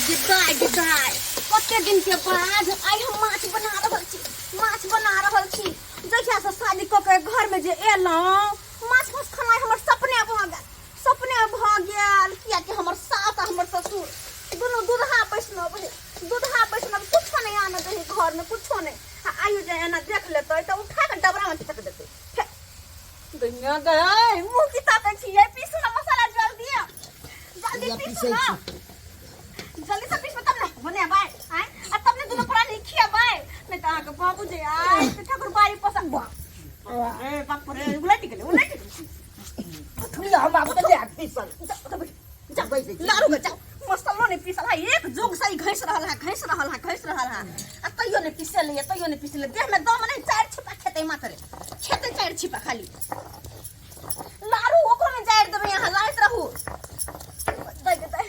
गे दाय कते दिन के बाद आइ हम माछ बना रहल छी, माछ बना रहल छी। जहिया से शादी कऽ के घर में जे एलहुँ, माछ माछ खेनाइ हमर सपने भऽ गेल, सपने भऽ गेल। कियाकि हमर सास आ हमर ससुर दुनू दूधहा वैष्णव है, दूधहा वैष्णव, कुछो नहीं आने दे घर में, कुछो नहीं। आ आइयो जे एना देख लेतै तऽ उठा के डबरा में फेंक देतै। दुनिया गए मुंह की ताकै छियै? पीसू ना मसाला जल्दी, जल्दी या पीसू पीसै ना। छी। जल्दी से पीसू तब ने बनेबै आय, आ तब ने दुनू प्राणी खियाबै। नहीं तऽ अहाँके बाबू जे आय तऽ ठाकुर बाड़ी पसंद। बाप रे बाप रे, उलटि गेलै, उलटि गेलै। लिअ, हम आब कते पीसल। जा, ओतऽ बैठ जा। बैसै छी। लारू के जाओ, मसालो नहीं पीसल है। एक जुग से ही घैस रहल है, घैस रहल है, घैस रहल है, आ तैयो नहीं पीसल है, तैयो नहीं पीसल। देह में दम नहीं, चार छिपा खेते मात्र खेते, चार छिपा खाली। लारू ओकरो में जाड़ देबै, यहाँ लाइत रहू। दै के दै,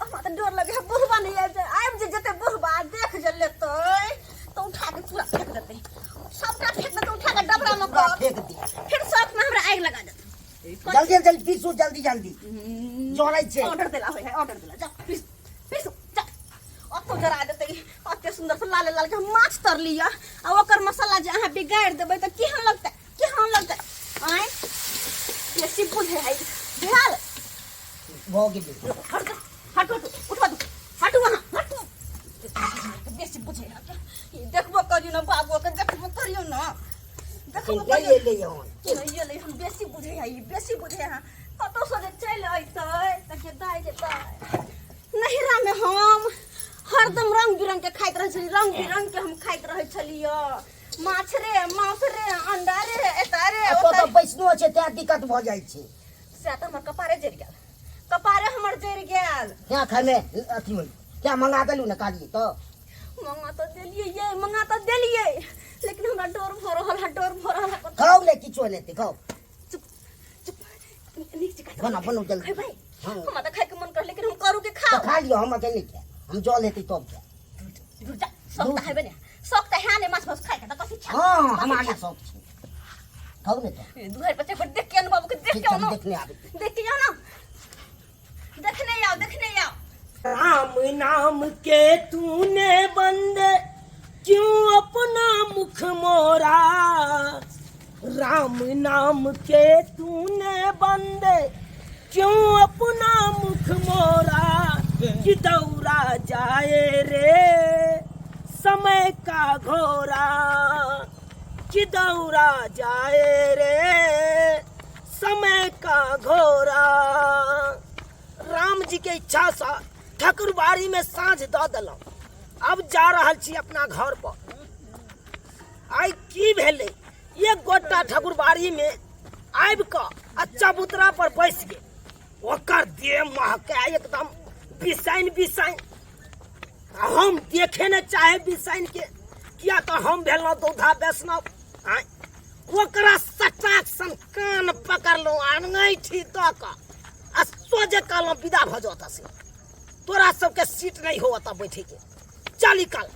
हमरा तऽ डर लगे है, बुढ़बा नहीं आबि जाए। आबि जे जेतै बुढ़बा, देख जे लेतै तऽ उठा के पूरा फेंक देतै, सबटा फेंक देतै उठा के डबरा में। पूरा फेंक दे। फिर शौक में हमरा आगि लगा देतै। जल्दी जल्दी पीसू, जल्दी जल्दी, जरै छै। ऑर्डर देला होय है, ऑर्डर देला। जा पीस, पीस जा। ओतो जरा देतै। अते सुंदर से लाल लाल के हम माछ तर लिया, आ ओकर मसाला जे अहाँ बिगाड़ देबै तऽ केहन लगतै, केहन लगतै? आँय, बेसी बुझे है भेल। भऽ गेलै। हट हट, हट, उठवा दू, हटू अहाँ, हटू। बेसी बुझे है। ई देखबो करियौ ने बाबू के, देखबो करियौ ने, देखबो नहि करियौ। एलै हन। नहीं एलै हम। बेसी बुझे है ई, बेसी बुझे है। कतौ से जे चलि अयतै तऽ के दाइ के दाइ। नहिरा में हम हरदम रंग बिरंग के खाइत रहै छली, रंग बिरंग के हम खाइत रहै छलियै, माछ रे, मांस रे, अंडा रे, एता रे। एतऽ ओता। तऽ बैसनो छै तें दिक्कत भऽ जाइ छै। सएह तऽ हमर कपारे जरि गेल, कपारे हमर जरि गेल। तें खाइमे अथी होइ, तें मंगा देलहुँ ने काली तऽ। मंगा तऽ देलियै ये, मंगा तऽ देलियै, लेकिन हमरा डर भऽ रहल है, डर भऽ रहल है। खाउ ने, किछो नहि हेतै, खाउ। चुप चुप, नीक जकाँ बनाउ, बनाउ जल्दी। खेबै। हाँ। हमरा तऽ खायके मन कर, लेकिन हम करू के तऽ खाउ? खा लिअ, हम अकेले खायब, हम जल हेतै तब खायब। रुक जा, शौक तऽ हेबे ने, शौक तऽ है ने माछ मांस खायके, तऽ कथी खायब? हँ, कथी हमरा नहि खायब? शौक छै, खाउ ने तऽ। दुआरि पर चक्कर देख के आनु बाबू के, देख ठीक के छै, हम आनु। देखने आबै छी। देख के आओ ना, देखने आओ, देखने आओ। राम नाम के तूने बंद क्यों अपना मुख मोरा, राम नाम के तूने बंद क्यों अपना मुख मोरा, कि दौरा जाए रे समय का घोड़ा, कि दौरा जाए रे समय का घोड़ा। राम जी के इच्छा से ठाकुरबाड़ी में साँझ दऽ देलहुँ, अब जा रहल छी अपना घर पर। आइ की भेलै, एक गोटा ठाकुरबाड़ी में आबि कऽ आ चबूतरा पर बैस गेल। ओकर देह महकै एकदम बिसाइन बिसाइन, आ हम देखे ने चाहे बिसाइन के, किया तऽ हम भेलहुँ दूधा वैष्णव। आँय, ओकरा सटाक सन कान पकड़लहुँ आ अङैठी दऽ कऽ आ सोझे कहलहुँ, विदा भऽ जाउ एतऽ से, तोरा सबके सीट नहि हो एतऽ बैठेके, चल निकल।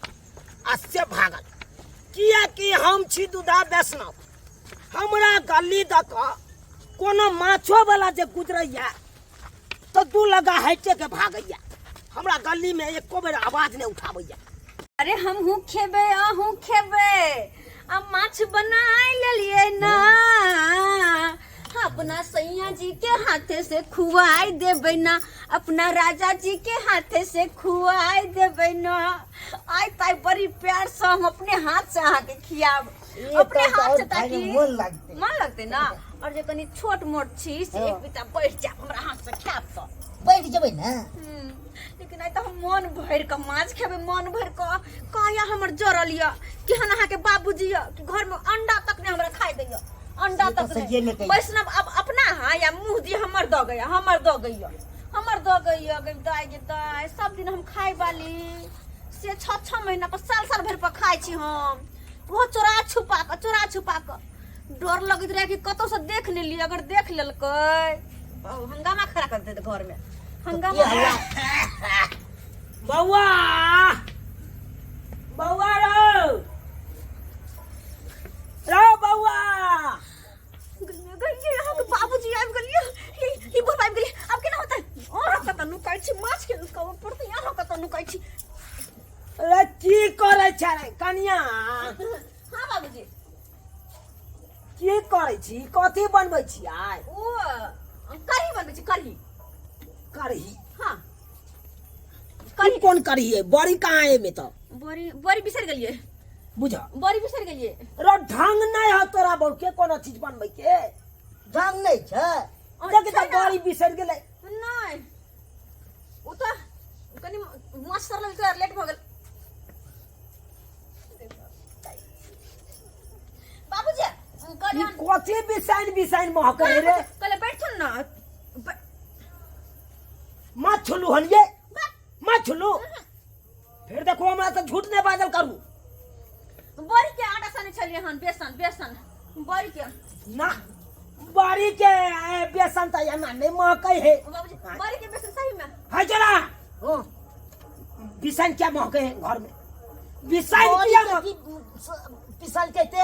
आ से भागल, किएकि हम छी दूधा वैष्णव। हमरा गली दऽ कऽ कोनो माछोवला जे गुजरैया तऽ दू लगा हटि के भागैया, हमरा गलीमे एको बेर आवाज नहि उठाबैया। अरे हमहूँ खेबै, अहूँ खेबै, आ माछ बनाय लेलियै ना, अपना सैया जी के हाथे से खुआई देबै ना, अपना राजा जी के हाथे से खुआई देबै ना। आइ ताइ बड़ी प्यार से हम अपने हाथ से अहाँके खियाब। ई अपने तब तऽ हाथ आओर से, खायमे ताकि मोन लागतै। मन लगतै ना। और जे कनि छोट मोट छी से हाँ। एक बिता बैठ जायब हमरा हाथ से खायब तऽ। बैठ जेबै ने। लेकिन आइ तऽ हम मन भरि कऽ माछ खेबै, मन भरि कऽ। कहिया हमर जरल यऽ, केहन अहाँके बाबूजी यऽ कि घरमे अंडा तक नहि हमरा खाइ दैया, अंडा से तऽ तक सहिए नहि। मे कहै। वैष्णव अब अपना हाँ या मुँह दी, हमर दऽ गैया, हमर दऽ गैया, हमर दऽ गैया। गै दाइ, गे दाइ, सब दिन हम खाइ वाली से 6 6 महीना पर, साल साल भरि पर खाइ छी हम, ओहो चोरा छुपा कऽ, चोरा छुपा कऽ। डर लगैत रहै कि कतौसँ देख नहि लिअ। अगर देख लेलकै, हंगामा खड़ा कर देत घरमे, हंगामा। की हल्ला? बौआ, बौआ रौ, रौ बौआ। गइए, अहाँके बाबूजी आबि गेलियै, ई बुढ़बा आबि गेलियै, आब केना होतै? अहाँ कतऽ नुकाइ छी? माछ के नुकाबऽ पड़तै, अहाँ कतऽ कतऽ नुकै छी। अरे की करै छै रे कनिया? हाँ बाबूजी। की करै छी, कथी बनबै छी आइ? ओ कढ़ी बनबै छी, कढ़ी। कढ़ी? हाँ। कढ़ी कोन कढ़ी है? बड़ी कहाँ है एमे तऽ? बड़ी, बड़ी बिसरि गेलियै। बुझ। बड़ी बिसरि गेलियै। रो ढंग नहि है तोरा बहू के कोनो चीज बनबै के। ढंग नहि छै। देख छै तऽ ने। बड़ी बिसरि गेलै। नहि, ओ तऽ कनि माछ तरल तऽ लेट भऽ गेल बाबूजी। ई कहलियै कथी बिसाइन बिसाइन महकै रे? कहले बैठथुन ने। माछ छुलू हन ये, माछ छुलू। फिर देखो, हमरा तऽ झूठ नहि बाजल करू। बड़ी के आटा सने छलियै हन, बेसन, बेसन बड़ी के। ना, बड़ी के बेसन तऽ एना नहि महकै है। बाबूजी, बड़ी के बेसन सही में। है जरा। हँ। बिसाइन क्या महकै है घर में? बिसाइन बड़ी किया के महक की पिसल के ते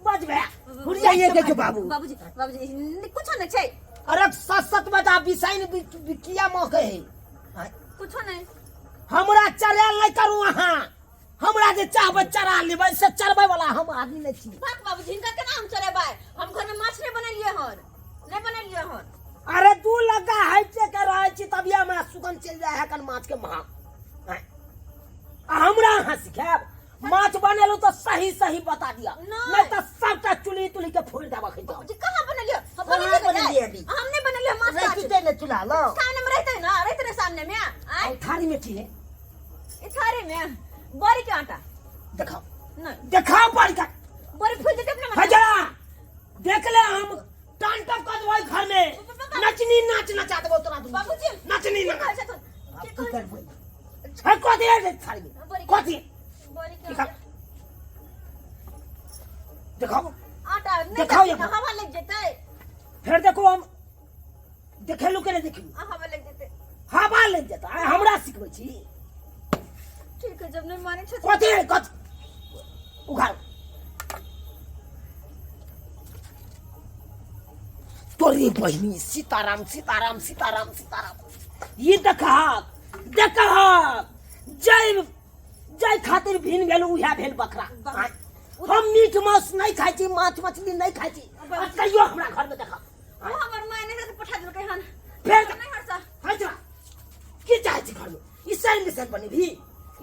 बज भैया घुर जाइए के जो बाबू। बाबूजी, बाबूजी, कुछो नहि छै। अरे सच सच बता, बिसाइन किया महकै है? आँय? कुछो नहि। हमरा चढ़ायल नहि करू अहाँ। हमरा जे चाहबै चढ़ा लेबै, से चढ़बै वाला हम आदमी नहि छी। बाप, बाबूजी, हिनका केना हम चढ़ेबै? हम घर में माछ नहि बनेलियै हन, नहि बनेलियै हन। अरे दू लग्गा हटि के रहै छी तभिए हमरा सुगंध चलि जाइ है कन माछ के महक। आँय? आ हमरा अहाँ सिखायब? माछ बनेलहुँ तऽ सही सही बता दिअ। नहि। नहि तऽ सबटा चुली तुली के फोड़ि देबऽ खै। बाबूजी, कहाँ बनेलियै हम? कहाँ बनेलियै बनेलियै अभी? हम नहि बनेलियै माछ ताछ। रहिते ने चूल्हा लग। सामने में रहते ना, रहते ना सामने में। आय। थारी में की है? ई थारी में बड़ी के आटा। देखाओ। नहीं। देखाओ बड़ी का। बड़ी फूल जेते अपना। हजरा देख ले, हम टान टप कर देबो घर में, नचनी नाच नचा देबो तोरा दुनू। बाबूजी। नचनी की नाच। कहै छथुन? आब की की कहै? करबै? है कथी है रे थारी में? बड़ी। कथी? बड़ी के देखाओ। आटा। देखाओ। आटा नहीं। देखाओ जेतै, यहाँ। हवा लग जेतै। फिर देखो, हम देखेलू के नहीं देखेलू? हवा लग जेतै। हवा लग जेतै। आइ हमरा सिखबै छी? ठीक है, जब नहीं माने छथि। कथी है? कथी? उघार तोरी बहिनी। सीताराम सीताराम सीताराम सीताराम। ई देखहक, देखहक, जय जय खातिर भिन भेल, उएह भेल बकरा। आँय, हम मीट मांस नहीं खाइ छी, माछ मछली नहीं खाइ छी, आ तैयो हमरा घर में देखा। ओ हमर माय नहीं से पठा देलकै हन। फेर? नहीं हरसा। हट जा। की चाहै छी घर में? ईसाई मिशन बनेबही?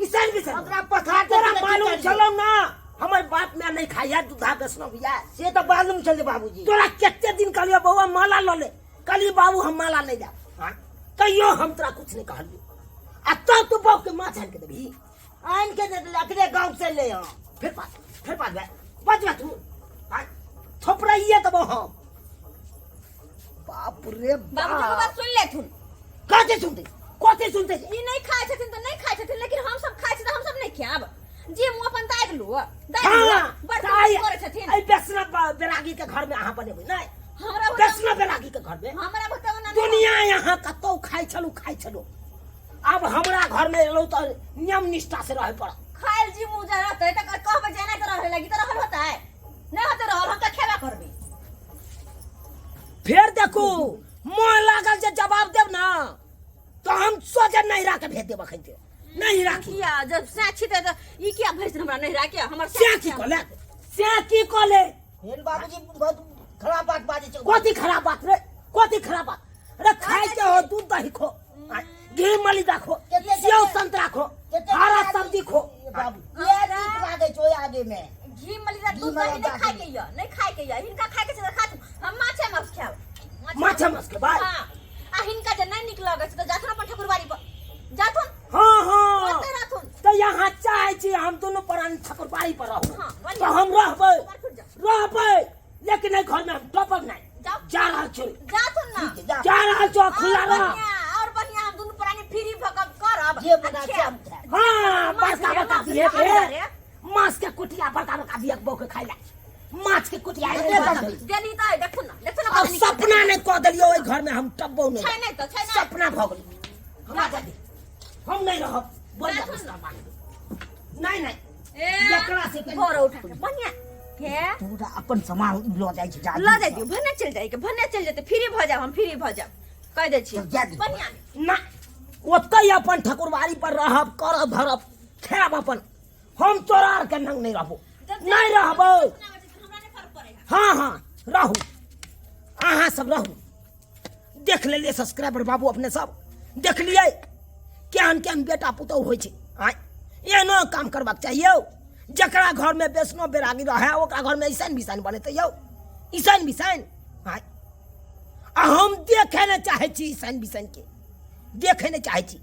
ईसाई मिशन? ओकरा पठा के तोरा की मालूम करियै? छलौ ना, हमर बाप माय नहीं खाइया दूधा वैष्णव या। से तऽ मालूम छलै बाबूजी। तोरा कते दिन कहलियो, बौआ माला लऽ ले। कहलियै, बाबू हम माला नहीं जाब। हाँ? तैयो हम तोरा कुछ नहीं कहलियो, आ तब तू बाप के माछ आनि के देबही? आनि के दे देलै, अखने गाँव से ले आउ। फिर बात, फिर बात बे बच तू। हाँ? थोपड़ाइए देबो हम। बाप रे। बाबूजी के बाप। बात सुन लेथुन। कथी सुनते, कथी सुनते? ई नहीं खाइ छथिन तऽ नहीं खाइ छथिन, लेकिन हम सब खाइ छी तऽ हम सब नहीं खायब। जे मुँह अपन दागि लू, दागि लू। हाँ। बड़ तऽ आइ करै छथिन। एहि वैष्णव बैरागी के घर में अहाँ बनेबै नहि? हमरा बुते वैष्णव बैरागी के घर में। हमरा बुते ओना नहि। दुनिया यहाँ कतौ खाइ छलू, खाइ छलू, आब हमरा घर में एलौ तऽ नियम निष्ठा से रहे पड़त। खायल जी मुँह जा रहतै तऽ कहबै जे एना तऽ रहे लागी तऽ रहल होतै? नहि होतै रहल, हम तऽ खेबे करबै। फेर देखू, मोह लागल जे जवाब देब ना तो हम सोचे नहीं राख भेज देब अखन के नहीं राखी। किया? जब साक्षी तऽ ई किया भेज हमरा नहीं राखे हमर? से की कहले, से की कहले? हेन बाबूजी, बहुत खराब बात बाजै छै। कथी खराब बात रे? कथी खराब बात रे? खाय के हो दूध दही खो, घी मलिदा खो, सेव संतरा खो, हरा सब्जी खो। बाबू, इएह नीक लागै छै ओहि आगे में। घी मलिदा दूध घी दही मलिदा। नहीं खाय के या, नहीं खाय के या। हिनका खाय के छै तऽ खाथु, हम माछे मांस खायब। माछे मांस खेबै? हाँ, आ हिनका जे नहीं नीक लगै छै तऽ जाथुन अपन ठाकुरबाड़ी पर जाथुन। हाँ हाँ। ओतै रहथुन। तऽ यहाँ चाहै छी हम दुनू प्राणी ठाकुरबाड़ी पर रहू? हाँ, तऽ हम रहबै। ऊपर फुट जाओ। रहबै, लेकिन एहि घर में हम टपब नहीं। जाओ। जा रहल छी। जाथुन ना। ठीक है, जा। जा रहल छौ, खुला और रह। बढ़िया, और बढ़िया, हम दुनू प्राणी फ्री भऽ कऽ करब। जे बना आ से खायब। हम खायब। हाँ, माछ बड़का रे, बड़का माछ दिए रे, पे रे। माछ के कुटिया बड़का बड़का दिए बहू के खाइ ला, माछ के कुटिया। एते बड़। देनी तऽ देखू ना, देखू ना। अब कतनी सपना नहीं कह देलियो, ओहि घर में हम टपबो नहीं। छै नहि तऽ छै नहि। सपना भऽ गेल हमरा। जल्दी हम नहीं रहब, बोल जा। राखू ना। नहीं नहीं। ए, एकरा से भोर उठा के बढ़िया के पूरा अपन सामान लऽ जाइ छै। लऽ जाइ दियौ, भने चलि जाइके, भने चलि जेतै। फ्री भऽ जायब, हम फ्री भऽ जायब, कहि दै छी। जा दियौ। बढ़िया। ना। ओतहि अपन ठकुरबाड़ी पर रहब, करब धरब, खायब अपन। हम तोरा आरके नंग नहि रहबो, नहि रहबो। हाँ हाँ रहू, अहाँ सब रहू। देख लेलियै सब्सक्राइबर बाबू, अपने सब देख लियै केहन केहन बेटा पुतहु होइ छै। आँय, एहनो काम करबाक चाही यौ। जकरा घरमे वैष्णव बैरागी रहै ओकरा घरमे ऐसन बिसन बनेतै यौ, ईसन बिसन। आँय, आ हम देखै नहि चाहै छी ईसन बिसन के, देखै नहि चाहै छी।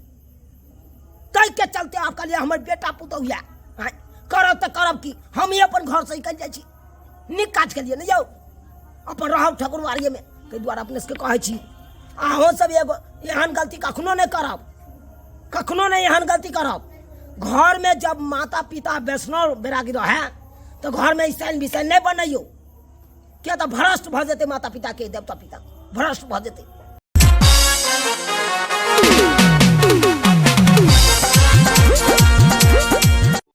ताहिके चलते आब कहलियै हमर बेटा पुतहु यऽ, आँय, करब तऽ करब की, हम ही अपन घरसँ निकलि जाइ छी। नीक काज केलियै ने यौ, अपन रहब ठाकुरबाड़िएमे। ताहि दुआरे अपने सबके कहै छी, अहूँ सब एगो एहन गलती कखनो नहि करब, कखनो नहि एहन गलती करब। घरमे जब माता पिता वैष्णव बैरागी रहै तऽ घरमे ईसाइन बिसाइन नहि बनैयौ, किया तऽ भ्रष्ट भऽ जेतै माता पिताके, देवता पिता भ्रष्ट भऽ जेतै।